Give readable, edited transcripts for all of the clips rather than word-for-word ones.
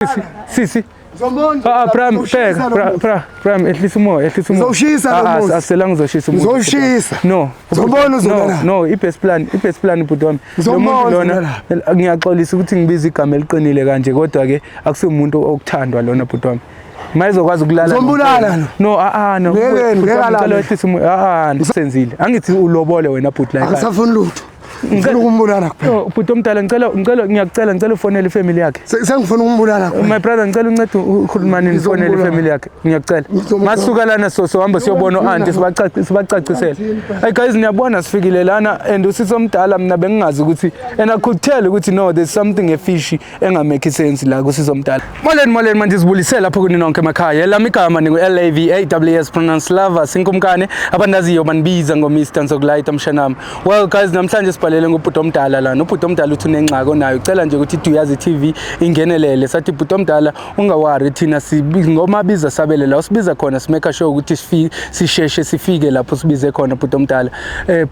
Sisi, sisi. Ngizomondla. Ah, Pram, Ngizowushisa bheka, lo Pra, muzi. Pra, Pram, ehlisa umoya, ehlisa umoya. Ngizowushisa lo Ah, ah, muzi. Asiselanga uzoshisa umuzi. Ngizowushisa. No. Ngizobona No, uzolala. no, i-best plan, i-best plan bhuti wami. Lo Ngizobona muntu lona uzolala. ngiyaxolisa ukuthi ngibiza igama eliqinile kanje kodwa ke akusiwumuntu okuthandwa lona bhuti wami. Mayizokwazi ukulala. Ngizombulala lo. No, ah ah no. Ngeke, Bhuti ngeke wami, alale. ngicela wehlise umoya. Ah ah, senzile. Angithi ulobole wena bhuti la ekhaya. Angisafuni lutho. Ngifuna ukumbulala kuphela. Oh, bhuti omdala ngicela ngiyakucela ngicela ufonele ifamily yakhe. Sengifuna ukumbulala kuphela. My brother ngicela uncede ukhulumani nifonele ifamily yakhe. Ngiyacela. Masuka lana so sohamba siyobona u-auntie sibacacisele. Hey guys niyabona sifikile lana and usisi omdala mina bengingazi ukuthi and I could tell ukuthi no there's something fishy engamake sense la kusisi omdala. Molweni molweni manje sibulisele lapho kuni nonke emakhaya. Elami igama ningu L A V A W S pronounce lover sinkumkane abandaziyo banibiza ngo Mr Nzokulayita mshanami. Well guys namhlanje sibhalele ngobhuti omdala lana. Ubhuti omdala uthi unengxaki onayo. Ucela nje ukuthi iDuyazi TV ingenelele. Sathi bhuti omdala ungawari thina ngomabiza sabele la usibiza khona simake sure ukuthi sisheshe sifike lapho sibize khona bhuti omdala.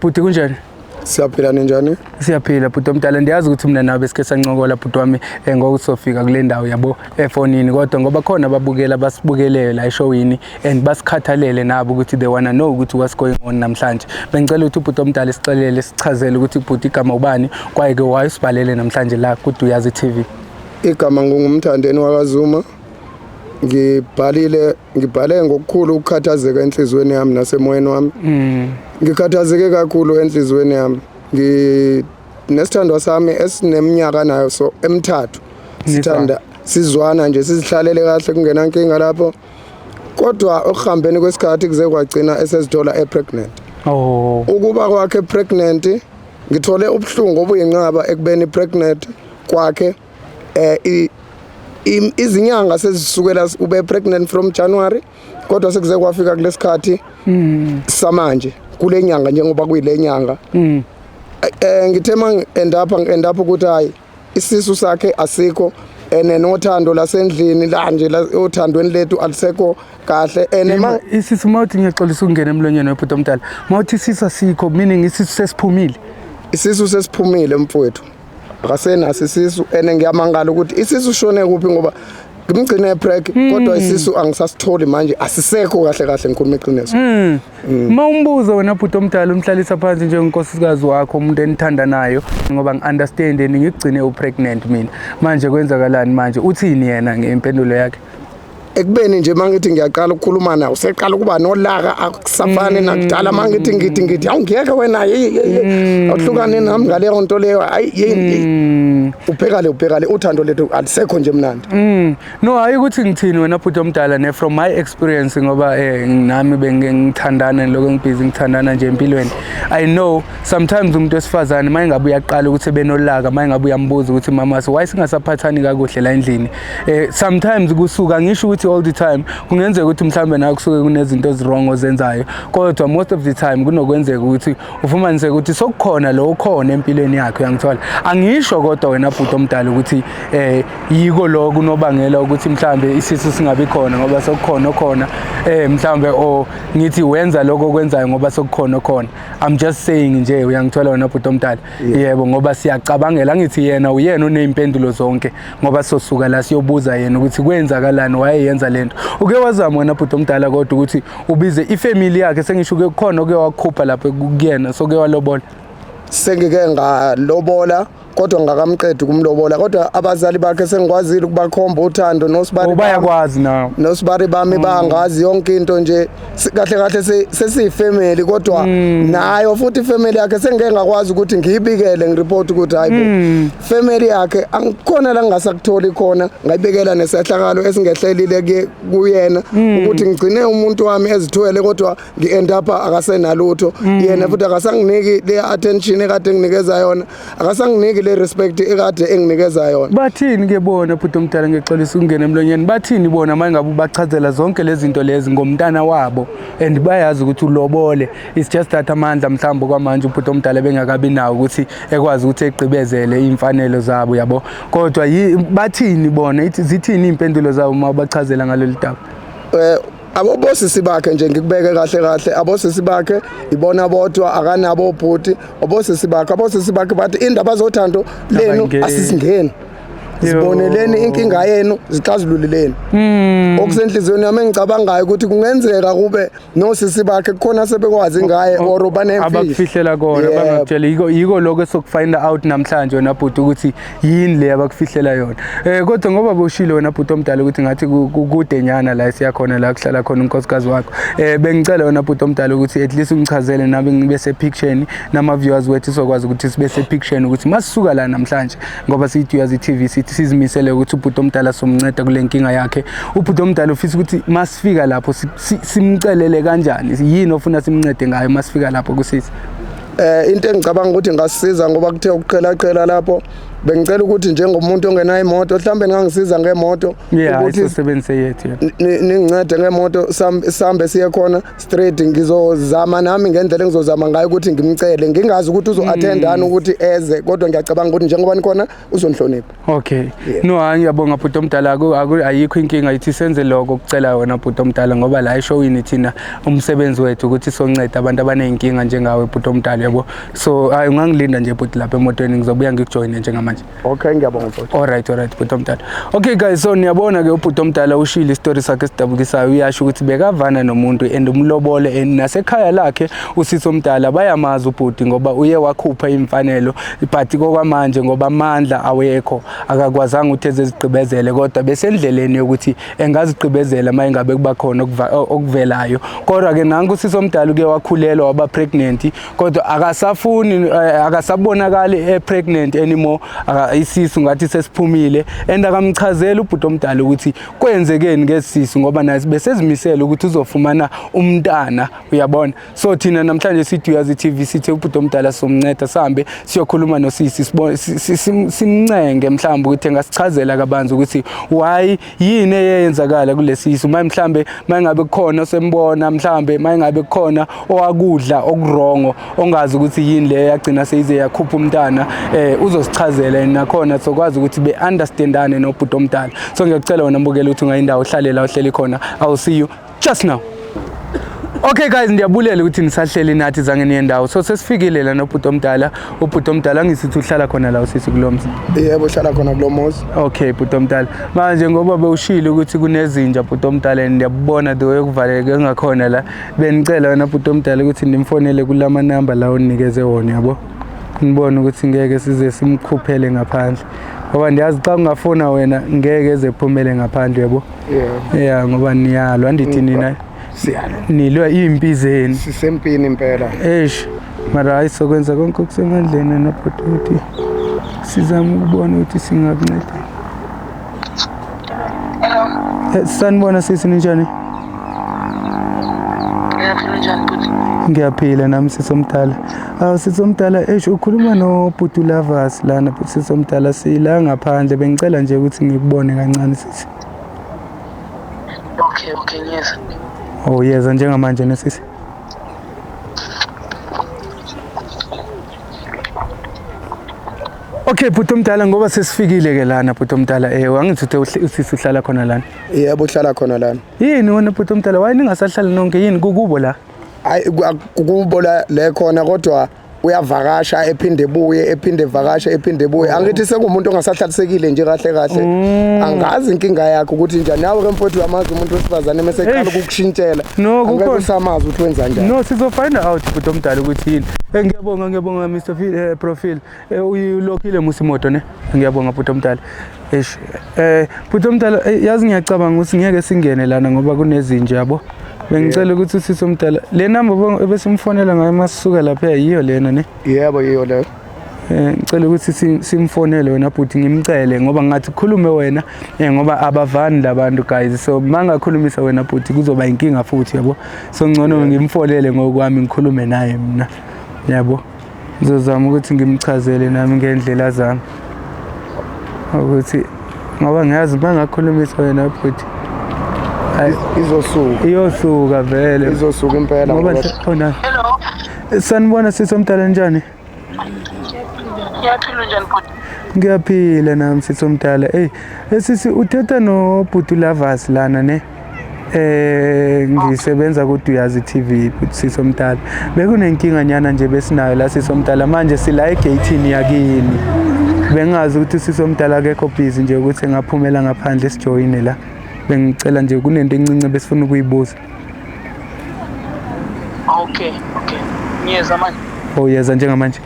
Bhuti kunjani? Siyaphila ninjani? Siyaphila bhuti omdala. Ndiyazi ukuthi mina nawe besike sancokola bhuti wami ngokusofika kule ndawo yabo efonini kodwa ngoba khona ababukela basibukeleyo la eshowini and basikhathalele nabo ukuthi they wanna know ukuthi what's going on namhlanje. Bengicela ukuthi ubhuti omdala sixelele sichazele ukuthi ubhuti igama ubani kwaye ke why usibhalele namhlanje la kuDuyazi TV. Igama ngungumthandeni wakaZuma. Ngibhalile ngibhale ngokukhulu ukukhathazeka enhliziyweni yami nasemoyeni wami. Ngikhathazeke kakhulu enhliziyweni yami. Nginesithandwa sami esineminyaka nayo so emithathu. Sithanda sizwana nje sizihlalele kahle kungena nkinga lapho. Kodwa okuhambeni kwesikhathi kuze kwagcina esezithola epregnant. Oh. Ukuba kwakhe pregnant ngithole ubuhlungu obuyinqaba ekubeni pregnant kwakhe izinyanga sezisukela ube pregnant from January kodwa sekuze kwafika kulesikhathi samanje kule nyanga njengoba kuyile nyanga ngithe mang end up end up ukuthi hayi isisu sakhe asikho ene nothando lasendlini la nje othandweni lethu alisekho kahle ene ma isisu mawuthi ngiyaxolisa ukungena emlonyeni webhuti omdala mawuthi isisu asikho meaning isisu sesiphumile. Isisu sesiphumile mfowethu, akasenaso isisu ene ngiyamangala ukuthi isisu shone kuphi ngoba ngimgcine epreg kodwa isisu angisasitholi manje asisekho kahle kahle ngikhuluma iqiniso. Uma umbuzo wena bhuti omdala umhlalisa phansi njengonkosikazi wakho umuntu enithanda nayo ngoba ngi-understand and ngikugcine upregnant mina manje kwenzakalani manje uthini yena ngempendulo yakhe? Ekubeni nje mangithi ngiyaqala ukukhuluma nawe useqala ukuba nolaka akusafani nakudala mangithi ngithi ngithi awungiyeke wena hey awuhlukane nami ngaleyo nto leyo hayi yini ubheka le ubheka le uthando lethu alisekho nje mnandi. No hayi ukuthi ngithini wena bhuti omdala ne from my experience ngoba nami bengithandana lokho ngibhizi ngithandana nje empilweni. I know sometimes umuntu wesifazane mayingabe uyaqala ukuthi benolaka mayingabe uyambuza ukuthi mama so why singasaphathani kakuhle la endlini. Sometimes kusuka ngisho ukuthi all the time kungenzeka ukuthi mhlambe nawe kusuke kunezinto eziwrong ozenzayo kodwa most of the time kunokwenzeka ukuthi ufumanise ukuthi sokukhona lo okhona empilweni yakhe uyangithola. Angisho kodwa wena bhuti omdala ukuthi yiko lokho kunobangela ukuthi mhlambe isisu singabi khona ngoba sokukhona okhona mhlambe o ngithi wenza lokho okwenzayo ngoba sokukhona okhona. I'm just saying nje uyangithola wena bhuti omdala. Yebo ngoba siyacabangela ngithi yena uyena onezimpendulo zonke ngoba sosuka la siyobuza yena ukuthi kwenzakalani wayeyenza lento. Uke wazama wena bhuti omdala kodwa ukuthi ubize ifamily yakhe sengisho ke kukhona oke wakhupha lapha kuyena soke walobola? Sengike ngalobola kodwa ngakamqedi kumlobola kodwa abazali bakhe sengikwazile ukubakhomba uthando nosibari bayakwazi nawo nosibari bami bangazi yonke into nje kahle kahle sesiyifamily kodwa nayo futhi ifamily yakhe sengike ngakwazi ukuthi ngiyibikele ngireport ukuthi hayibo family yakhe angikhona la ngingasakutholi khona ngayibekela nesehlakalo esingehlelile kuyena ukuthi ngigcine umuntu wami ezithwele kodwa ngi-end up akasenalutho yena futhi akasanginiki le attention ekade nginikeza yona akasanginiki le respect ekade enginikeza yona. Bathini ke bona bhuti omdala ngexolisa ukungena emlonyeni bathini bona mayingabe ubachazela zonke lezi zinto lezi ngomntana wabo and bayazi ukuthi ulobole it's just that amandla mhlawumbe kwamanje ubhuti omdala bengakabi nawo ukuthi ekwazi ukuthi egqibezele imfanelo zabo yabo kodwa bathini bona zithini impendulo zabo uma ubachazela ngalolu daba? Abobosisi bakhe nje ngikubeke kahle kahle abosisi bakhe ibona bodwa akanabo obhuti obosisi bakhe abosisi bakhe bathi indaba zothando lenu asisingeni. Ziboneleni inkinga yenu, zixazululeleni. Okusenhliziyweni yami engicabangayo ukuthi kungenzeka kube nosisi bakhe kukhona sebekwazi ngaye or banemfihlo Abakufihlela kona. Bangakutshela yiko lokho esokufind out namhlanje wena bhuti, ukuthi yini le abakufihlela yona. Kodwa ngoba boshilo wena bhuti omdala ukuthi ngathi kude nyana la esiyakhona, la kuhlala khona unkosikazi wakho, bengicela wena bhuti omdala ukuthi at least ungichazele nami ngibe sepictureni, nama viewers wethu sokwazi ukuthi sibe sepictureni ukuthi masisuka la namhlanje, ngoba sithi uyazi TV, sithi sizimisele ukuthi ubhuti omdala somnceda kule nkinga yakhe. Ubhuti omdala ufisa ukuthi masifika lapho simcelele kanjani? Yini ofuna simncede ngayo masifika lapho kusisi? Into engicabanga ukuthi ngasisiza, ngoba kuthe ukuqhela qhela lapho, bengicela ukuthi njengomuntu ongenayo imoto, mhlambe ningangisiza ngemoto ukuthi isebenzise yethu, yeah. Ningincede ngemoto, sambe siye khona straight. Ngizozama nami ngendlela engizozama ngayo ukuthi ngimcele, ngingazi ukuthi uzo-attendani ukuthi eze, kodwa ngiyacabanga ukuthi njengoba nikhona uzonihlonipha. Okay. No, hayi, ngiyabonga bhuti omdala. Ayikho inkinga, ithi senze lokho okucela wena bhuti omdala, ngoba la eshowini thina umsebenzi wethu ukuthi sonceda abantu abaney'nkinga njengawe bhuti omdala, yabo. So hayi, ungangilinda nje bhuti lapha emotweni, ngizobuya ngikujoyine njengamanje. Okay, ngiyabonga mfowethu. Alright, bhuti omdala. Okay guys, so niyabona ke ubhuti omdala ushilo isitori sakhe esidabukisayo. Uyasho ukuthi bekavana nomuntu and umlobole, and nasekhaya lakhe usisi omdala bayamazi ubhuti ngoba uye wakhupha imfanelo, but kokwamanje ngoba amandla awekho akakwazanga ukuthi ezezigqibezele, kodwa besendleleni yokuthi engazigqibezela uma engabe kuba khona okuvelayo. Kodwa ke nanku usisi omdala uke wakhulelwa, waba pregnant, kodwa akasafuni, akasabonakali e-pregnant anymore. Isisu ngathi sesiphumile and akamchazeli ubhuti omdala ukuthi kwenzekeni ngesisu, ngoba naye besezimisele ukuthi uzofumana umntana, uyabona. So thina namhlanje sithi uyazi TV, sithi ubhuti omdala somnceda, sihambe siyokhuluma nosisi, simncenge mhlawumbe ukuthi engasichazela kabanzi ukuthi why, yini eyenzakala kulesisu, uma mhlambe mayingabe kukhona osembona, mhlambe mayingabe kukhona owakudla okurongo ongazi ukuthi yini le yagcina seyize yakhupha umntana, uzosichazela nakhona sokwazi ukuthi be-understandane nobhuti omdala. So ngiyakucela wena mbukela ukuthi ungayindawo, uhlale la uhleli khona. I will see you just now. Okay guys, ndiyabulela ukuthi nisahleli nathi, zange niye ndawo. So sesifikile la nobhuti omdala. Ubhuti omdala angisithi uhlala khona la usisi kulo mzi? Yebo, uhlala khona kulo muzi. Okay bhuti omdala, manje ngoba bewushilo ukuthi kunezinja bhuti omdala, and ndiyabona the way kuvaleke ngakhona la, benicela wena bhuti omdala ukuthi nimfonele kulama namba la onikeze wona, yabo, nibone ukuthi ngeke size simkhuphele ngaphandle, ngoba ndiyazi xa ungafona wena ngeke eze phumele ngaphandle, yabo. Yebo. Yeah, ngoba niyalwa, andithi nina? Siyalwa. Nilwa iy'mpi zenu. Sisempini impela. Eish, mara hayi, sokwenza konke okusemandleni nobhuti ukuthi sizame ukubona ukuthi singakunceda. Hello. Sanibona sisi, ninjani? Ngiyaphila, njani bhuti? Ngiyaphila nami sisi omdala. Awu sisi omdala, eish, ukhuluma noBhuti Lovers lana bhuti, sisi omdala, sila ngaphandle, bengicela nje ukuthi ngikubone kancane sisi. Okay, ngiyeza. Oh, yeza njengamanje nesisi. Okay bhuti omdala, ngoba sesifikile ke lana bhuti omdala, angithi uthe usisi uhlala khona lana. Yebo, uhlala khona lana. Yini wena bhuti omdala, why ningasahlali nonke, yini kukubo la? Hayi, kubo la le khona, kodwa uyavakasha ephinde ebuye, ephinde evakashe, ephinde ebuye. Angithi sekuwumuntu ongasahlalisekile nje kahle kahle. Angazi inkinga yakhe ukuthi njani. Nawe ke mfowethu uyamazi umuntu wesifazane mase eqala Eish. ukukushintshela. No, Angeke kukhona. usamazi ukuthi wenza njani. No, sizofind out bhuti omdala ukuthi yini. Ngiyabonga, ngiyabonga Mr. Phil, Profil. Uyilokhile musi imoto ne? Ngiyabonga bhuti omdala. Eish. Bhuti omdala, yazi ngiyacabanga ukuthi ngeke singene lana ngoba kunezinja, yabo. Bengicela ukuthi usisi omdala le number ebesimfonela ngayo masisuka lapha yiyo lena ne? Yebo, yiyo leyo. Ngicela ukuthi simfonele wena bhuti, ngimcele ngoba ngathi khulume wena, ngoba abavani labantu guys, so mangakhulumisa wena bhuti kuzoba inkinga futhi, yabo. So ngcono ngimfonele ngokwami, ngikhulume naye mina, yabo. Ngizozama ukuthi ngimchazele nami ngendlela zami ukuthi, ngoba ngiyazi mangakhulumisa wena bhuti, hayi, Izosuka. Iyosuka vele. Izosuka impela. Ngoba ngoba khona. Hello. Sanibona sisi omdala, njani? Ngiyaphila, njani bhuti? Ngiyaphila nami sisi omdala. Ey, sisi, uthetha noBhuti Lovers lana ne. Ngisebenza ku Duyazi TV bhuti, sisi omdala. Bekunenkinga nyana nje besinayo la sisi omdala, manje sila egate yakini. Bengazi ukuthi usisi omdala akekho busy nje ukuthi engaphumela ngaphandle sijoyine la. Bengicela nje kunento encinci besifuna ukuyibuza. Okay, okay. Ngiyeza manje. Oh, uyeza njengamanje?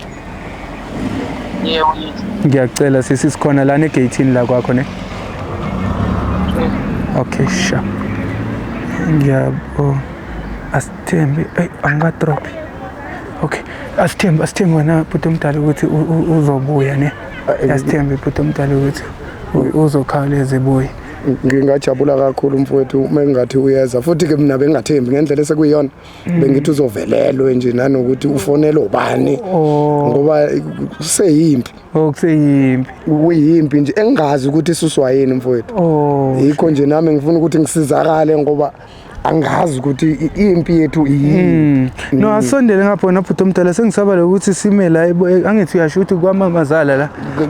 Yebo, ngiyeza. Ngiyacela sisi, sikhona lana egeyithini la kwakho ne? Okay, sharp. Ngiyabo. Asithembe, ey angikadrophi. Okay, asithembe, asithembe wena bhuti omdala ukuthi uzobuya ne. Asithembe bhuti omdala ukuthi uzokhawuleza ebuye. Ngingajabula kakhulu mfowethu uma engathi uyeza, futhi ke mina bengingathembi ngendlela esekuyiyona, bengithi uzovelelwe nje nanokuthi ufonele ubani, ngoba kuseyimpi. Oh, kuseyimpi. Kuyimpi nje engingazi ukuthi isuswa yini mfowethu. Yikho nje nami ngifuna ukuthi ngisizakale ngoba angazi ukuthi impi yethu iyini. No, asondele ngapho wena bhuti omdala, sengisaba lokuthi sime la angithi uyasho ukuthi kwamamazala la.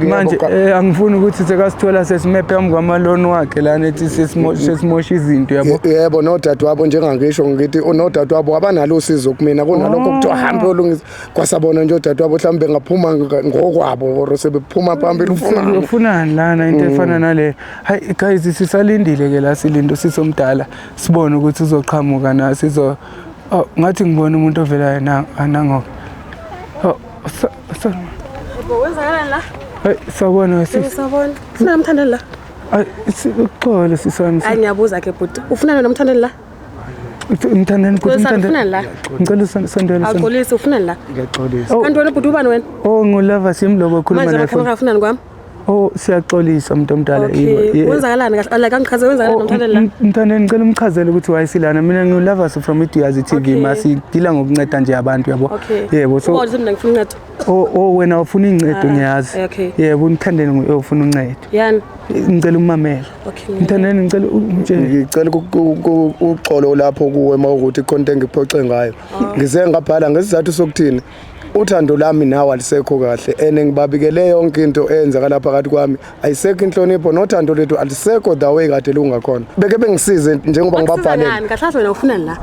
Manje angifuni ukuthi sekasithola sesime phambi kwamaloni wakhe lana ethi sesimosha izinto yabo. Yebo, nodadewabo njengangisho ngithi nodadewabo abanalo usizo kumina, kunalokho kuthiwa hambe olungisa kwasabona nje odadewabo mhlawumbe ngaphuma ngokwabo or sebephuma phambili ufunani. Ufunani lana into efana nale. Hayi guys, sisalindile ke la, silinde usisi omdala sibone ukuthi uzoqhamuka na sizo. Oh, ngathi ngibona umuntu ovelayo na nangoke. Oh, Wenzakalani la? Hey, sawubona sisi. Sawubona. Ufuna nomthandeni la? Ay, uxolo sisi wami. Hayi ngiyabuza ke bhuti. Ufuna nomthandeni la? Mthandeni bhuti, Mthandeni. Ufuna la? Ngicela usondele. Awuxolisi, ufuna la? Ngiyaxolisa. Kanti wena bhuti ubani wena? Oh, ngulava simlobo okhuluma Manje naye. amakhamera afunani kwami? Oh, siyaxolisa umuntu omdala. Okay. Wenzakalani kahle? Like angichaze wenzakalani nomthandeni la? Mthandeni, ngicela umchazele ukuthi wayesilana. Mina ngiwuLavas from iDuyazi TV, Okay. masidila ngokunceda nje abantu yabo. Okay. Yebo, so Ubona ukuthi mina ngifuna uncedo. Oh, wena ufuna incedo ngiyazi. Okay. Yebo, umthandeni nguye ofuna uncedo. Yani. Ngicela umamele. Okay. Mthandeni, ngicela umtshele. Ngicela uxolo lapho kuwe mawukuthi khona into engiphoxe ngayo. Ngize ngabhala ngesizathu sokuthini uthando lami nawe alisekho kahle, ene ngibabikele yonke into eyenzakala phakathi kwami, ayisekho inhlonipho nothando lethu alisekho the way kade lungakhona. Beke bengisize njengoba ngibabhalele. Ngibabhalele. Kahle kahle wena ufunani la?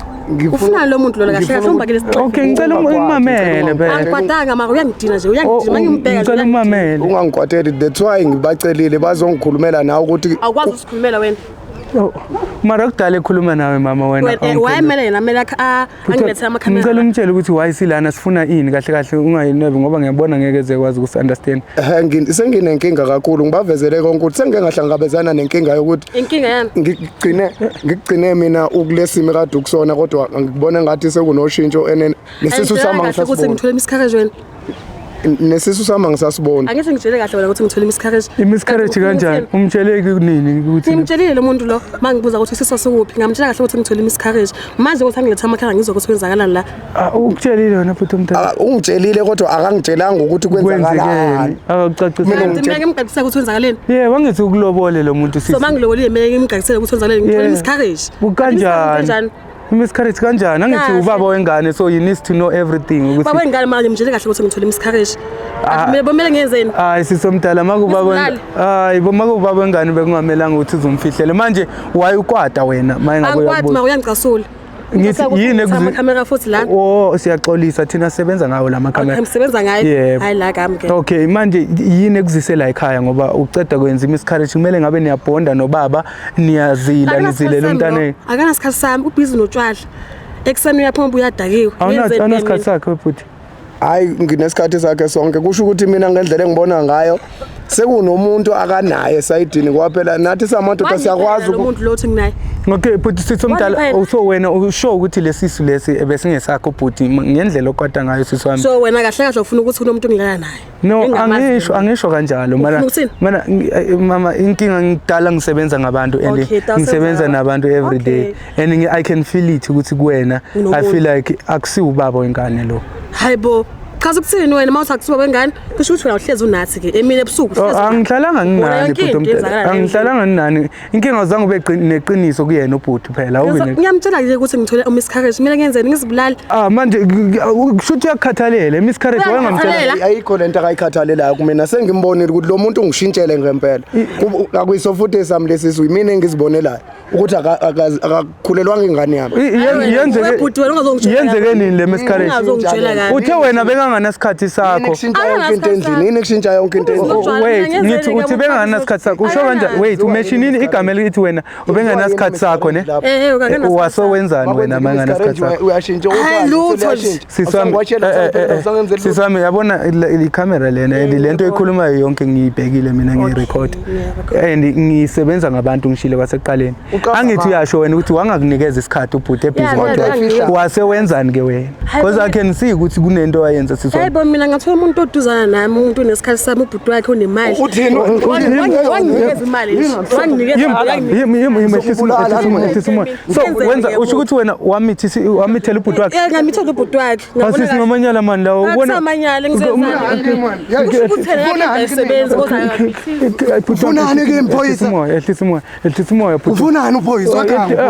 Ufunani lo muntu lona kahle kahle umbakele isixeko. Okay, ngicela umamele phela. Angikwatanga mara uyangidina nje, uyangidina mangimbheka Ngicela umamele. Ungangikwateli, that's why ngibacelile bazongikhulumela nawe ukuthi Awukwazi ukusikhulumela wena. Mara kudala ekhuluma nawe mama wena. Why kumele yena kumele angilethe amakhamera? Ngicela umtshele ukuthi why silana sifuna ini kahle kahle ungayinwebi ngoba ngiyabona ngeke eze kwazi ukusunderstand. Senginenkinga kakhulu, ngibavezele konke ukuthi sengike ngahlangabezana nenkinga yokuthi inkinga yani ngigcine mina ukulesimo kade ukusona, kodwa ngibona ngathi sekunoshintsho ene nesisu sami angisasiboni. Ngithole miscarriage wena. Nesisu sami angisasiboni. Angithi ngitshele kahle wena ukuthi ngithole miscarriage. Imiscarriage kanjani? Umtsheleki kunini ukuthi ngimtshelile lo muntu lo mangibuza ukuthi isisu sikuphi, ngamtshela kahle ukuthi ngithole miscarriage. Manje ukuthi angilethe amakhala ngizwe ukuthi kwenzakalani la. Ukutshelile wena futhi umntana. Ungitshelile kodwa akangitshelanga ukuthi kwenzakalani. Akakucacisele. Mina ngimgqibisela ukuthi kwenzakaleni. Yebo, angithi ukulobole lo muntu sisi. So mangilobolile mina ngimgqibisela ukuthi kwenzakaleni, ngithole miscarriage. Kanjani? Miscarriage kanjani? Angithi ubaba wengane, so you need to know everything ukuthi baba wengane manje ngimtshele kahle ukuthi ngithole miscarriage. Mina bomele ngenzeni? Hayi sisomdala makubaba hayi bomakubaba wengane bekungamelanga ukuthi uzumfihlele. Manje why ukwata wena maye ngabe uyabuza? Angikwati ma uyangicasula. Ngithi yini amakhamera futhi la? Oh, siyaxolisa thina sebenza ngawo la makhamera. Okay, ngisebenza ngayo. Hayi la kami ke. Okay, manje yini ekuzise la ekhaya ngoba uceda kwenza imiscarriage kumele ngabe niyabonda nobaba, niyazila nizile lomntana. Akanasikhathi sami, ubhizi notshwala. Ekuseni uyaphuma uyadakiwe. Awunasikhathi sakhe futhi. Hayi nginesikhathi sakhe sonke, kusho ukuthi mina ngendlela engibona ngayo sekunomuntu akanaye esayidini kwaphela nathi samadoda siyakwazi umuntu lo uthi nginaye. Okay, but sisi omdala so wena usho ukuthi lesisu lesi ebesingesakho bhuti ngendlela okwata ngayo sisi wami. So wena kahle kahle ufuna ukuthi kunomuntu ngilala naye. No, angisho kanjalo mana mama inkinga ngidala ngisebenza ngabantu and ngisebenza nabantu every day and I can feel it ukuthi kuwena I feel like akusiwo ubaba wengane lo. Hayibo, chaza ukuthini wena mawuthi akusiwo wengane? Kusho ukuthi wena uhlezi unathi ke emini ebusuku uhlezi. Angihlalanga nginani bhuti omdala. Angihlalanga nginani. Inkinga zange ube neqiniso kuyena ubhuti phela ube. Ngiyamtshela nje ukuthi ngithole umiscarriage, kumele ngenzeni ngizibulale. Manje kusho ukuthi uyakhathalela imiscarriage wayengamtshela. Ayikho lento akayikhathalelayo kumina, sengimbonile ukuthi lo muntu ungishintshele ngempela. Akuyiso futhi esami lesisu yimina engizibonelayo ukuthi akakhulelwanga ingane yami. Yenzeke nini le miscarriage? Uthe wena Ubenganganasikhathi Yini sakho. kushintsha yonke into endlini? Yini kushintsha yonke into endlini? Ujwayele Wait, mina ngithi ngenzele uthi ke benganganasikhathi sakho. Usho kanjani? Akanazi. Wait, umentionini igama elithi wena ubenganasikhathi sakho ne? Eh, akanasikhathi Wasowenzani wena manganasikhathi sakho? Uyashintsha. Hayi, lutho nje. Siswami, siswami yabona ikhamera lena and lento ekhulumayo yonke ngiyibhekile mina ngiyirecord and ngisebenza ngabantu ngishile kwasekuqaleni. Uqamba Angithi amanga. uyasho wena ukuthi wangakunikeza isikhathi ubhuti ebhizi Yeah, kodwa yeah, yeah. wase wenzani ke wena? Hayi, Because I bo- can see ukuthi kunento ayenza Hayi siswami. bo, mina ngathola umuntu oduzana nami, umuntu onesikhathi sami, ubhuti wakhe onemali. Uthini? Wanginikeza imali nje. Wanginikeza Yimi yimi yimi yimi ehlisa umoya, ehlisa umoya, ehlisa umoya. So Ngenzele wenza ke usho ukuthi wena wamithisi wamithela ubhuti wakhe. Eh, ngamithela ubhuti wakhe. Ngabona Asisi kahle. ngamanyala mani lawo ubona. Akusamanyala ngizenzani. Usho ukuthi yena ayisebenzi kodwa akabithisi. Ufunani kimi, phoyisa? Ehlisa umoya, ehlisa umoya, ehlisa umoya bhuti. Ufunani uphoyisa?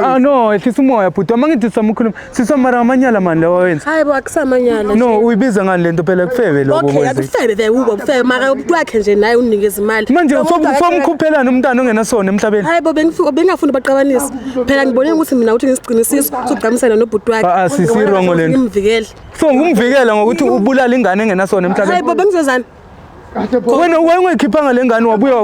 Ah no, ehlisa umoya bhuti. Mangithi samukhuluma. Sisomara amanyala mani lawo wenza. Hayi bo, akusamanyala. No, uyibiza ngani lento phela kufebe lokho Okay, kwenze. akufebe vele ubo bufebe mara ubhuti wakhe nje naye unikeza imali. Manje Lo muntu somkhuphelana umntana ongenasona emhlabeni. Hayi bo, bengingafuni baqabanise. Phela ngibone ukuthi mina uthi ngisigcine isisu sokugqamisana nobhuti wakhe. Ah, ah, sisi, i-wrong lento. Ngimvikele. So ngumvikela ngokuthi ubulala ingane engenasona Hayi emhlabeni. bo, bengizozana. Wena wayengayikhiphanga le ngane wabuya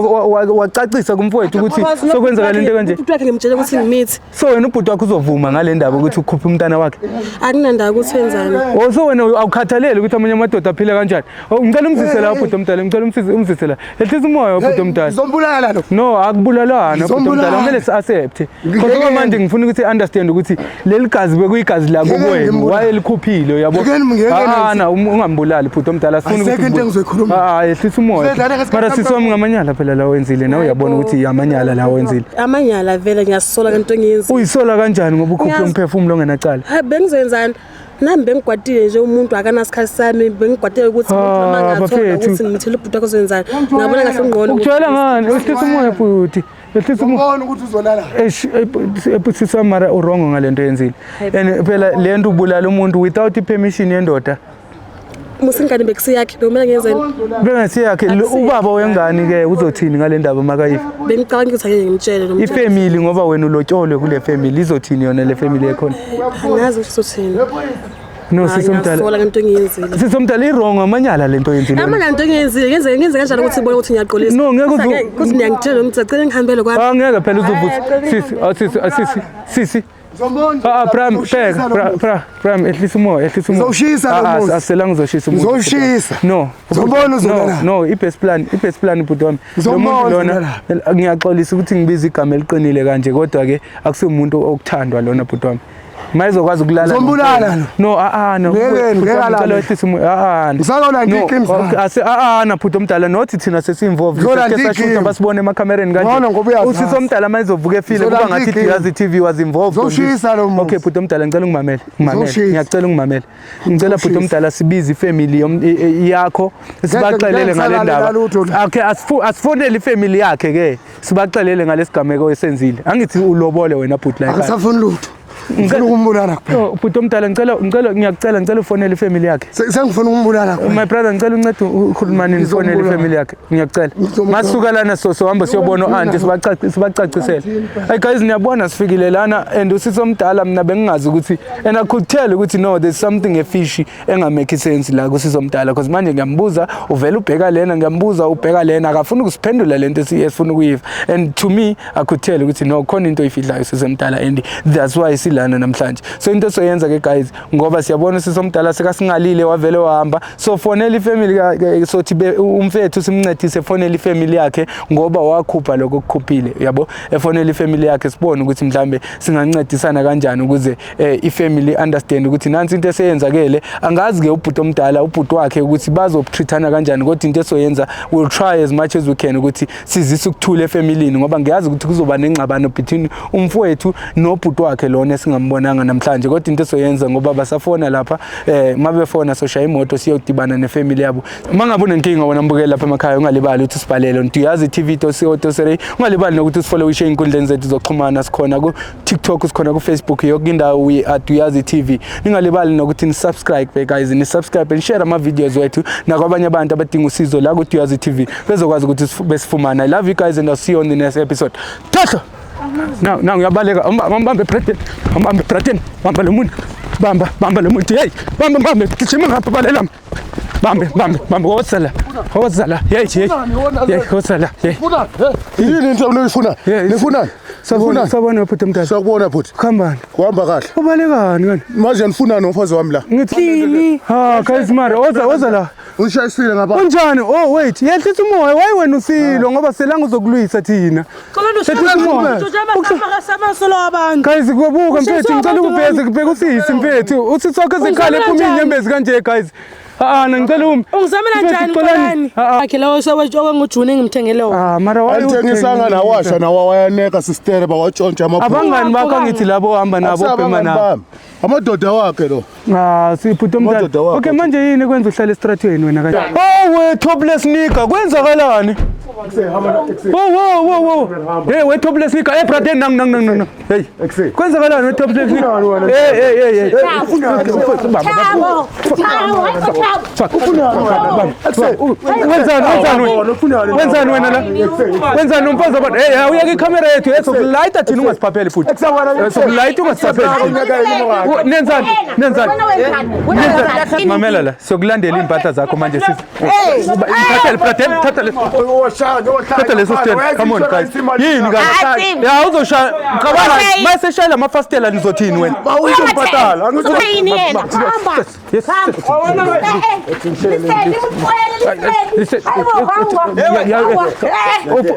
wacacisa kumfowethu ukuthi sokwenzakala into kanje. Ubhuti wakhe ngimtshela ukuthi ngimithi. So wena ubhuti wakho uzovuma ngale ndaba ukuthi ukhuphe umntana wakhe. Akunandaba ukuthi wenzani. Oh so wena awukhathaleli ukuthi amanye amadoda aphile kanjani. Oh ngicela umzise la ubhuti omdala, ngicela umsize umzise la. Ehlisa umoya ubhuti omdala. Ngizombulala lo. No, akubulalana bhuti omdala, Ngizombulala. kumele si-accept. Ngeke- Kodwa manje ngifuna ukuthi understand ukuthi leli gazi bekuyigazi lako Ngeke kwenu, ngimbulale. wayelikhuphile uyabo. Ngeke ngeke Ah na ungambulali bhuti omdala, sifuna Ayisekho ukuthi into engizoyikhuluma. Ah ehlisa umoya. Usedlala ngesikhathi Mara sami. sisi wami ngamanyala phela la wenzile, nawe uyabona ukuthi amanyala la wenzile. Amanyala vele ngiyasola ngento engiyenzi. Uyisola kanjani ngoba ukhuphe Ngiyazi. umphefumulo ongenacala? Hayi bengizoyenzani? Nami bengikwatile nje umuntu akanasikhathi sami, bengikwatile ukuthi umuntu noma Ah, angathola bafethu. ukuthi ngimthele ubhuti wakhe uzoyenzani. Ngabona kahle ungqono. Ukujwayela ngani? Ehlisa umoya bhuti. Ehlisa umoya. Ubona ukuthi uzolala. Eish, sisi wami mara urongo ngale nto yenzile. And phela le nto ubulala umuntu without i-permission yendoda. Musingane bekusiyakhe bekumele ngiyenzeni? Bengasiyakhe ubaba wengane ke uzothini ngale ndaba makayifa? Bengicabanga ukuthi angeke ngimtshele lo mtshele. Ifamily ngoba wena ulotsholwe kule family izothini yona le family ekhona? Angazi ukuthi uzothini. No sisi Ngiyasola omdala. ngento engiyenzile. Sisi omdala i-wrong amanyala lento oyenzile. wena. Amanyala into engiyenzile, ngenze kanjani ukuthi ibone ukuthi ngiyaqolisa? No, ngeke uzu- Ukuthi niyangitshela ukuthi ngicela ngihambele kwami. Ah ngeke phela uzovusa. Sisi, ah sisi, ah sisi, sisi. Ngizombona. Ah ah, Pram, bheka, Pram, Pram, Pram, ehlisa umoya, ehlisa umoya. Ngizowushisa lo Ah, ah, muzi. Asiselanga uzoshisa umuzi. Ngizowushisa. No. Ngizombona No, uzolala. no, i-best plan, i-best plan bhuti wami. Lo muntu Ngizombona lona ngiyaxolisa ukuthi ngibiza igama eliqinile kanje kodwa ke akusiwumuntu okuthandwa lona bhuti wami. Mayizokwazi ukulala. Ngizombulala lo. No, ah ah no. Ngeke, Bhuti wami, ngeke alale. ngicela wehlise umoya. Ah ah. Ngisazolanda No, iy'kim zami. okay, ah ah na bhuti omdala nothi thina sesi-involved. Ngizolanda Sesike sashutha iy'kim. basibone emakhamereni kanje. Ngcono ngoba uyazazi. Usisi omdala mayizovuka efile kuba Ngizolanda ngathi iy'kim. Duyazi TV was involved. on this. Ngizoshisa lo muzi. Okay bhuti omdala ngicela ungimamele. Ngimamele. Ngizoshisa. Ngiyacela ungimamele. Ngicela bhuti Ngizoshisa. omdala sibize ifamily yakho sibaxelele ngeke ngale ngisalale ndaba. lutho la. Okay asifonele ifamily yakhe ke sibaxelele ngalesigameko esenzile. Angithi ulobole wena bhuti la ekhaya. Angisafuni lutho. Ngifuna ukumbulala kuphela. No, bhuti omdala ngicela ngicela ngiyakucela ngicela ufonele ifamily yakhe. Sengifuna ukumbulala kuphela. My brother ngicela uncede ukhulumani nifonele Ngizombulala. ifamily yakhe. Ngiyacela. Ngizombulala. Masuka lana so sohamba siyobona u-auntie sibacacisele. Hey guys niyabona sifikile lana and usisi omdala mina bengingazi ukuthi and I could tell ukuthi no there's something fishy engamake sense la kusisi omdala because manje ngiyambuza uvela ubheka lena ngiyambuza ubheka lena akafuni ukusiphendula lento esifuna ukuyiva and to me I could tell ukuthi no khona into oyifidlayo sisi omdala and that's why silana namhlanje. So into soyenza ke guys ngoba siyabona usisi omdala sekasingalile wavele wahamba so fonela ifamily sothi umfethu simncedise fonela ifamily yakhe ngoba wakhupha lokho okukhuphile yabo efonela ifamily yakhe sibone ukuthi mhlambe singancedisana kanjani ukuze ifamily understand ukuthi nansi into eseyenzakele. Angazi ke ubhuti omdala ubhuti wakhe ukuthi bazotreatana kanjani kodwa into esoyenza we'll try as much as we can ukuthi sizise ukuthula efamilini ngoba ngiyazi ukuthi kuzoba nengxabano between umfowethu nobhuti wakhe lona esingambonanga namhlanje kodwa into esoyenza ngoba basafona lapha mabefona soshaya imoto siyodibana nefamily yabo. Mangabe unenkinga wena mbukeli lapha emakhaya ungalibali ukuthi usibhalele on Duyazi TV .co.za ungalibali nokuthi usifollowishe ey'nkundleni zethu zokuxhumana sikhona ku TikTok sikhona ku Facebook yonke indawo we are Duyazi TV. Ningalibali nokuthi ni subscribe guys ni subscribe and share ama videos wethu nakwabanye abantu abadinga usizo la ku Duyazi TV bezokwazi ukuthi besifumane. I love you guys and I'll see you on the next episode. Thatha. Now now uyabaleka ambambe Braden ambambe Braden bamba lo muntu bamba bamba lo muntu hey bamba bamba gijima ngapha balela. Bambe, bambe, bambe, woza la. Woza la. Hey, hey. Hey, woza la. Hey. Yini into nifuna? Nifunani? Sabona, sabona bhuti omdala. Sakubona bhuti. Kuhambani? Kuhamba kahle. Ubalekani wena? Manje nifunani umfazi wami la? Ngithini? Ha, guys mara, woza, woza la. Ushayisile ngapha. Unjani? Oh wait, yehlisa umoya. Why wena usilo ngoba selanga uzokulwisa thina. Yehlisa umoya. Guys, kubuka mfethu, ngicela ukubheza kubheka usisi mfethu. Uthi sonke zikhale ephuma inyembezi kanje guys. Ah, ngicela umi. Ungizamela njani Xolani? Akhe lawo owenguJuni engimthengele wona. Ah, mara Alithengisanga nawasha nawa wayaneka sister bawatshontsha amabhuku. Abangani bakho angithi labo ohamba nabo obhema nabo. Amadoda wakhe lo. Ah, sibhuti omdala. Okay, manje yini kwenza uhlale estratweni wena kanje? Oh, we topless nigga, kwenzakalani? Wo wo wo wo. Hey, we topless nigga. Hey brother, nang nang nang nang. Hey. Kwenzakalani we topless nigga? Hey hey hey hey. Wenzani wena la? Wenzani umfazi abantu? Hey, uyeke ikhamera yethu ezokulayita thina ungasiphapheli futhi. Ezokulayita ungasiphapheli. Nenzani? Nenzani? Mamela la, sokulandela impahla zakho manje sisi. Thatha brother, thatha leso. Thatha leso stand. Come on guys. Yini guys? Ya uzoshaya. Cabanga mase shaya lamafastela nizothini wena? Bawuyibhatala. Yini yena? Hamba.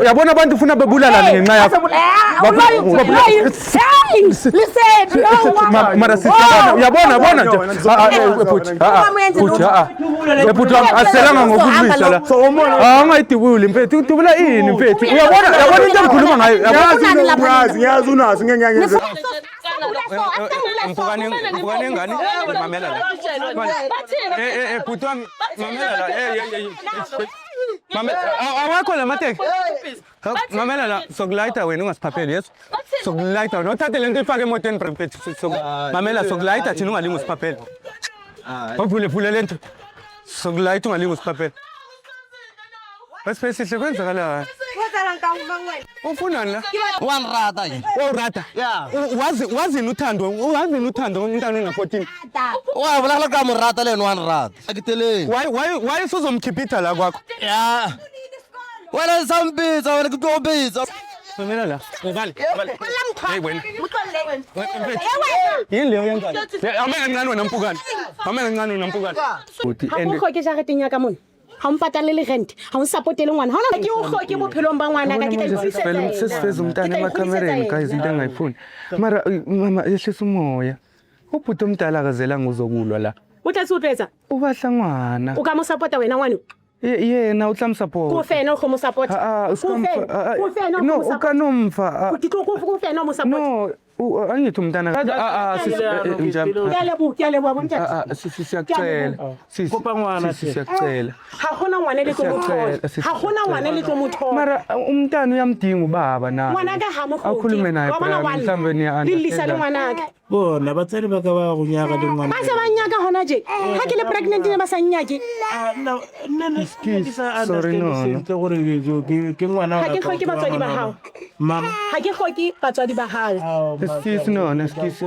Yabona abantu ufuna bebulalana ngenxa yakho. Mara sisi yabona bona nje. Bhuti wami aselanga ngokulwisa la. Ah, ungayidubuli mfethu, udubula ini mfethu? Uyabona yabona into engikhuluma ngayo. Yazi ngiyazi unazo ngeke Mpukane ngani? Mamela la. Eh bhuti wami mamela la. Eh Mamela awakho la mateki. Mamela la sokulayita wena ungasiphapheli yeso. Sokulayita wena uthathe lento ifake emotweni mfethu. Mamela sokulayita thina ungalingi usiphaphele. Uvule vule lento. Sokulayita ungalingi usiphaphele. Basipesihle kwenzakalani? Ufunani la? Wanrata yini? Wawurata? Yeah. Wazini uthando, wazini uthando umntana ona-14. Wa bolela ka morata le yena wanrata. Akiteleng. Why usuzomkhipitha la kwakho? Yeah. Wena sambitsa wena ke tlo bitsa. Mamela la. Ubale. Hey wena. Yini leyo yenzayo? Ame kancane wena mpukane. Ame kancane wena mpukane. Ha o hloke jareteng ya ka mona. Ha o mpatalele rent, ha o nsapotele ngwana. Ha ona ke o hloke bophelong ba ngwana ka ke tla ikgodisetsa yena. Sesifeza umntana emakhamereni guys into engayifuni. Mara mama yehlisa umoya. Ubhuti omdala akazelanga uzokulwa la. O tla se o tlo etsa? O batla ngwana. O ka mo support-a wena ngwana? Yena o tla mo support. Ko fena o tlo mo support. Ah, Ko fena o tlo no, mo o support. ka nomfa. Ke tlo ko fena o mo support. No, angithi umntana. Ah, sisi njami. Ke a leboha, ke a leboha bontate. Ah, sisi siyacela. Sisi. Kopa ngwana Sisi siyacela. Ha hona ngwana le tlo mo thola. Ha hona ngwana le tlo mo thola. Mara umntana uyamdinga ubaba na. Ngwana ka ha mo hloke. Akhulume naye Wa bona Brian, wa lla. mhlawumbe niya Le llisa le ngwanaka. Bona batsadi ba ka ba go nyaka le ngwana. Ba se ba nnyaka hona je. Ha ke le pregnant ne ba sa nnyake. Ah, nna nna ke sa Sorry, understand no, no. sentle gore ke ngwana Ha ke hloke batswadi ba hao. Mama. Ha ke hloke batswadi ba hao. Excuse no, excuse.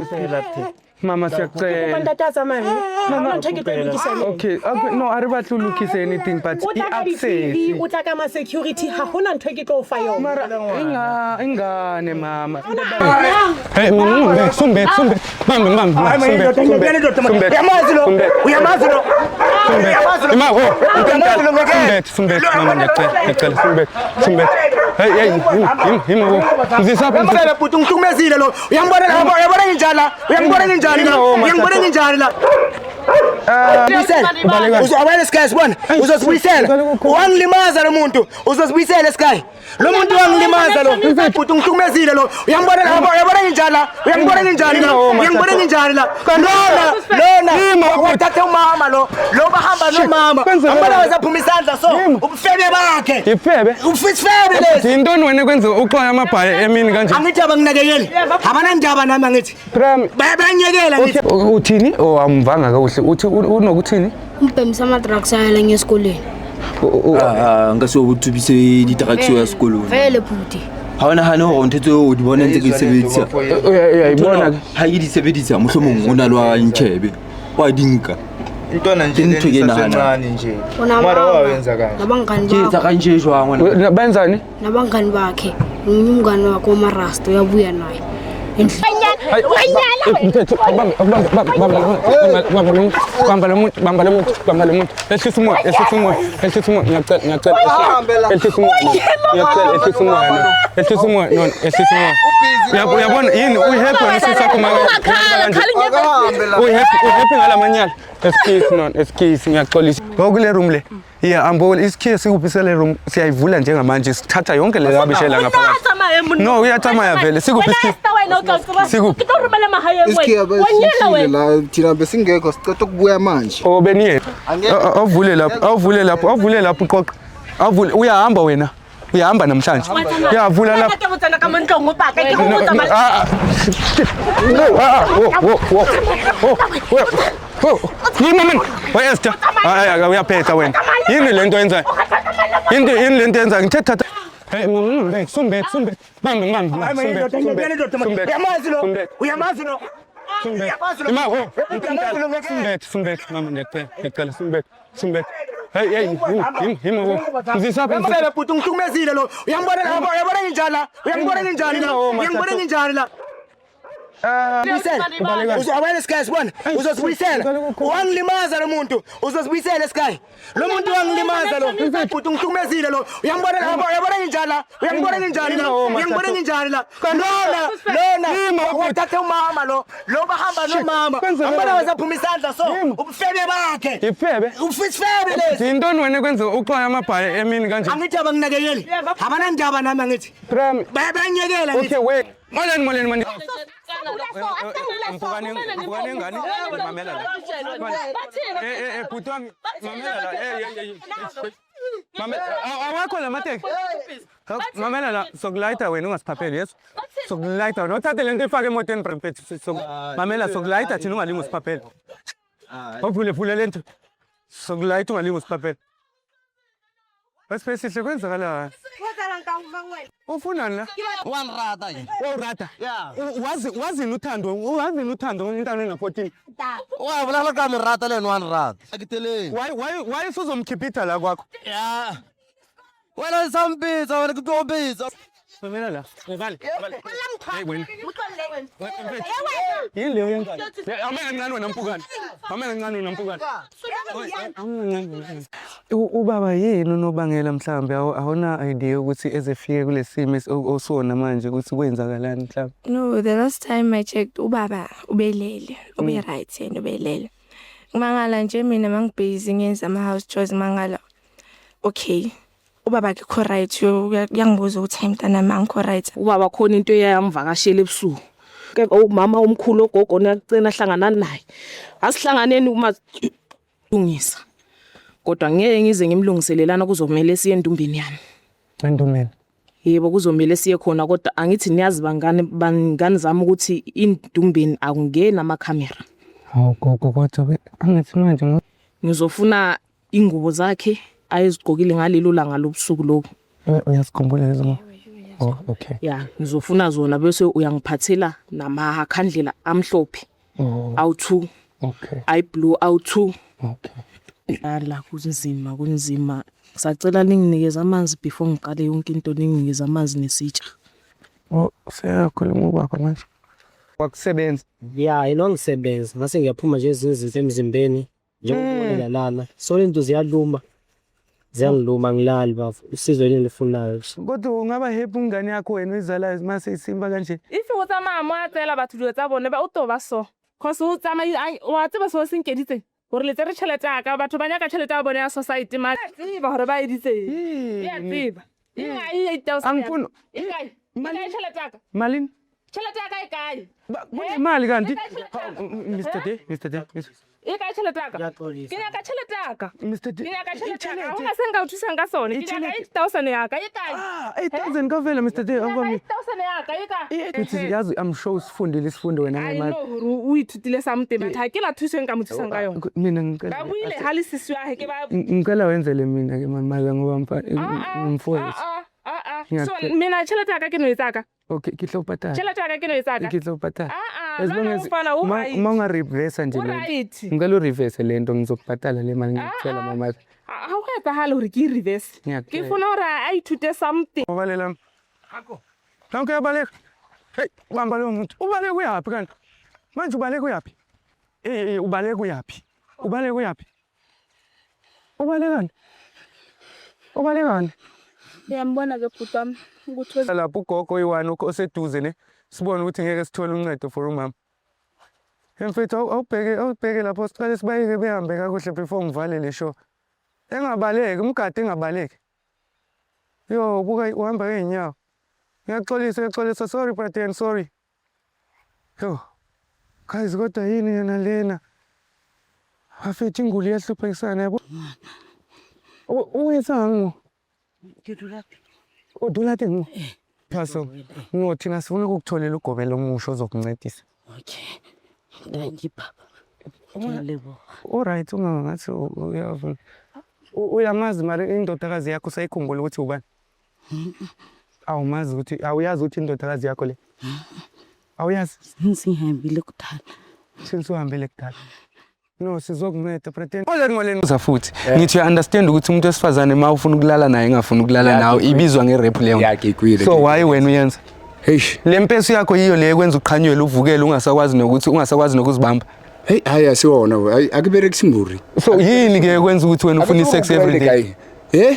Mama Kopa siyacela. ntate a tsamaye. Ha hona ntho e ke tlo e lokisa le. Okay, okay, no, a re batle ho lokisa anything but O tla ka i-access. di-TV, o tla ka ma-security, ha hona ntho e ke tlo o fa yona. Mara ingane mama. Hey, sumbe sumbe. Bambe bambe. Sumbe. Uyamazi lo? Uyamazi lo? Uyamazi lo? Ima ho. Sumbe sumbe mama ngiyacela, ngiyacela sumbe sumbe. Hey hey, him ho. Ngizisaphi Ngicela bhuti ungihlukumezile lo. Uyangibona la, uyabona nginjani la? Uyangibona nginjani la? Uyangibona nginjani la? Buyisela. Uzobona Sky sibona. Uzosibuyisela. Wangilimaza lo muntu. Uzosibuyisela Sky. Lo muntu wangilimaza lo. Bhuti ungihlukumezile lo. Uyangibona la, uyabona nginjani la? Uyangibona nginjani la? Uyangibona nginjani la? Lona, lona. Wathatha umama lo. Lo bahamba nomama. Ambona wazaphuma isandla so. Ubufebe bakhe. Ifebe. Ufisifebe lesi. Yintoni wena kwenza uxwaya amabhayi emini kanje? Angithi abanginakekeli. Abanandaba nami angithi. Prem. Bayanyekela ngithi. Uthini? Oh, amvanga kakuhle. Uthi unokuthini? Umbhemisa ama-drugs ayala ngesikolweni. Ah, nka se o thubise di-drugs ya sekolong. Vele bhuti. Ha o nahane hore ntho tseo o di bona ntse ke di sebedisa. Uyayibona ke. Ha ke di sebedisa mohlomong o na le wa ntjhebe. Wa di nka. Intwana nje Ke ntho e ke nahanang. esasencane nje. Unamanga. Mara wawenza kanje. Nabangani Ke etsa bakho. kanje jwang wena? Benzani? Nabangani bakhe. Omunye umngani wakhe omarasta uyabuya naye. Endlini. Mthetho, bamba bamba bamba bamba bamba lo muntu, bamba lo muntu, bamba lo muntu. Ehlisa umoya, ehlisa umoya, ehlisa umoya. Ngiyacela, ngiyacela. Ehlisa umoya. Ngiyacela, ehlisa umoya. No. Ehlisa umoya, no, ehlisa umoya. Uyabona yini uhappy wena sisi wakho maka. Uhappy, uhappy ngalamanyala. Excuse no, excuse ngiyaxolisa. Ngokule room le. Yeah, ambona isikhiye sikuphi sele room siyayivula njengamanje sithatha yonke le rabishela ngaphakathi. No, uyathamaya vele. Sikuphi isikhiye? Sikuphi? Isikhiya besisile la thina besingekho sicela ukubuya manje. Oh beniye. Awuvule lapho, awuvule lapho, awuvule lapho uqoqa. Awuvule uyahamba wena. Uyahamba namhlanje. Uyavula lapho. Ke botsana ka mo ntlong o paka ke go No, botsa no, ma- ah, ah. No, ah, ah, wo, wo, wo. Wo, wo, wo. Yini mina? We Esther. Hayi hayi uyaphetha wena. Yini lento yenzayo? Yini yini lento yenzayo? Ngithe thatha. Hey, mama, sumbethe, sumbethe. Bambe, bambe, sumbethe, sumbethe, sumbethe. Uyamazi lo? Sumbethe. Uyamazi lo? Sumbethe. Ima, wo. Sumbethe, sumbethe, mama ngiyacela, ngiyacela sumbethe, sumbethe. Hey, hey, him, him, wo. Ngizisaphi? Uyambona bhuti ungihlukumezile lo. Uyambona la, uyabona nginjani la? Uyangibona nginjani la? Uyangibona nginjani la? Buyisela. Uzawela Sky sibona. Uzosibuyisela. Wangilimaza lo muntu. Uzosibuyisela Sky. Lo muntu wangilimaza lo. Bhuti ungihlukumezile lo. Uyambona la, uyabona nginjani la? Uyangibona nginjani la? Uyangibona nginjani la? Lona, lona wathatha umama lo. Lo bahamba nomama. Ambona wazaphuma isandla so. Ubufebe bakhe. Ifebe. Ufisifebe lesi. Yintoni wena kwenza uxwaya amabhayi emini kanje? Angithi abanginakekeli. Abanandaba nami angithi. Prem. Bayabanyekela ngithi. Okay, wait. Molweni, molweni, molweni. Mpukane, mpukane ngane. Mamela la. Eh eh eh bhuti wami, mamela la. Eh eh eh. Mamela, awakho la mateki. Mamela la, sokulayita wena ungasiphapheli yeso. Sokulayita wena uthathe lento ifake emotweni mfethu. Mamela sokulayita thina ungalingi usiphaphele. Awuvule vule lento. Sokulayita ungalingi usiphaphele. Wesipesihle kwenzakala. Ufunani la? Wanrata yena. Wawurata? Wazi wazini uthando, wazini uthando intwana ena-14. Wa bolela ka merata le yena wanrata. Akiteleng. Why why usuzomkhipitha la kwakho? Ya. Wena sampitsa wena ke tlo bitsa. Mamela la. Vale. Hey wena. Yini leyo yenzayo? Ame kancane wena mpukane. Ame kancane wena mpukane. Ubaba yini unobangela mhlambe awuna idea ukuthi ezefike kulesimo osona manje ukuthi kwenzakalani mhlambe? No, the last time I checked ubaba ubelele, ube right yena ubelele. Ngimangala nje mina mangibusy ngenza ama house chores mangala. Okay. Ubaba akekho right uyangibuza ukuthi hayi mntanami angikho right. Ubaba khona into eyamvakashela ebusuku. Ke umama omkhulu ogogo niyacina hlangana naye. Asihlanganeni uma lungisa. Kodwa ngeke ngize ngimlungiselelana kuzomela siye endumbeni yami. Endumbeni. Yebo kuzomela siye khona kodwa angithi niyazi bangani bangani zami ukuthi indumbeni akungeni amakhamera. Hawu gogo kodwa angithi manje ngizofuna ingubo zakhe ayezigqokile ngalelo langa lobusuku lobo. Uyasikhumbula lezo ngo? Oh okay. Ya, ngizofuna zona bese uyangiphathela namakhandlela amhlophe. Oh. Awu2. Okay. Ayi blue awu2. Okay. Ala kunzima kunzima. Ngisacela ninginikeze amanzi before ngiqale yonke into ninginikeze amanzi nesitsha. Oh, seyakhuluma ubaba manje. Wakusebenza. Ya, ilongisebenza. Ngase ngiyaphuma nje ezinye izinto emzimbeni njengokubolela lana. So lento ziyaluma. Ziyangiluma ngilali bafo. Usizo yini lifunayo. Kodwa ungaba happy umngane yakho wena uyizalayo mase isimba kanje. If o tsamaya mo a tseela batho dilo tsa bone ba o to ba so cause o tsamaya wa tseba se o se nkeditseng gore le tsere tšhelete ya ka batho ba nyaka tšhelete ya bone ya society ma tseba gore ba editseng ya tseba e kae Angifuni. e kae e kae tšhelete ya ka Malini? tšhelete ya ka e kae Imali kanti? Mr D, Mr D. e kae tšhelete ya ka ke nyaka tšhelete ya ka Mr D. ke nyaka tšhelete ya ka ga gona se nka o thusang ka sone ke nyaka 8000 ya ka e kae Ah, 8000 kavela Mr D. Awami. 8000 ya ka e kae Uthi yazi I'm sure usifundile isifundo wena I ngemali. know gore o ithutile something but ha ke la thuso e nka mo thusang ka yona Mina ngicela ba buile ha le sisi wa he ke ba ngicela wenzele mina ke mama ngoba mfowethu. So mina tšhelete ya ka ke no e tsaka Okay, ke tlo patala. tšhelete ya ka ke no e tsaka Ke tlo patala. a As long lona as umfana u-right. uma ungareversa nje lento. U-right. Ngicela ureverse lento ngizokubhatala le mali ngiyakutshela mama. Ha ho etsahale hore ke e reverse. Ke Ngiyakutshela. funa hore a ithute something. Ubalela. Nanku uyabaleka. Hey, bamba lowo muntu. Ubaleka uyaphi kanti? Manje ubaleka uyaphi? Eh, eh, ubaleka uyaphi? Ubaleka uyaphi? Ubalekani? Ubalekani? Uyambona-ke bhuti wami ukuthi Lapho ugogo oyi-one oseduze ne sibone ukuthi ngeke sithole uncedo for umama. Mfethu awubheke awubheke lapho siqale sibayeke behambe kakuhle before ngivale le show. Engabaleki, umgadi engabaleki. Yo, buka uhamba ngeenyawo. Ngiyaxolisa, ngiyaxolisa. Sorry brother, sorry. Yo. Guys, kodwa yini yona lena? Bafethu inguli iyahluphekisana yabo. Uyenzani? Ke dula O dula teng mo? Phaso. No, thina sifuna ukukutholela ugobela omusha ozokuncedisa. Okay. Thank you baba. Ke a leboha. Alright, umama ngathi uyavuma. Uyamazi mara indodakazi yakho usayikhumbula ukuthi ubani? Awumazi ukuthi awuyazi ukuthi indodakazi yakho le? Awuyazi? Sengihambile kudala. Since uhambile kudala. No, sizokunceda pretend. Ole ngoleni uza futhi. Ngithi uya understand ukuthi umuntu wesifazane ma ufuna ukulala naye engafuni ukulala nawe ibizwa nge-rape leyo. Ngikwile. So why wena uyenza? Eish. Le mpesu yakho yiyo le ekwenza uqhanyelwe uvukele ungasakwazi nokuthi ungasakwazi nokuzibamba. Hey, hayi asiwona. Hayi akuberekisi mburi. So yini ke ekwenza ukuthi wena ufuna i-sex every day? Eh?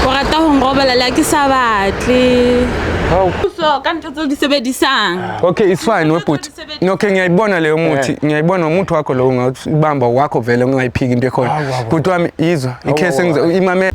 O rata ho nrobala le ha ke sa batle. Hawu. So ka ntho tseo di sebedisang. Okay, it's fine webhuti. Okay, ngiyayibona leyo muthi. Ngiyayibona umuthi wakho lo ungawubamba wakho vele ungayiphiki into ekhona. Bhuti wami izwa, ikhese ngizo imame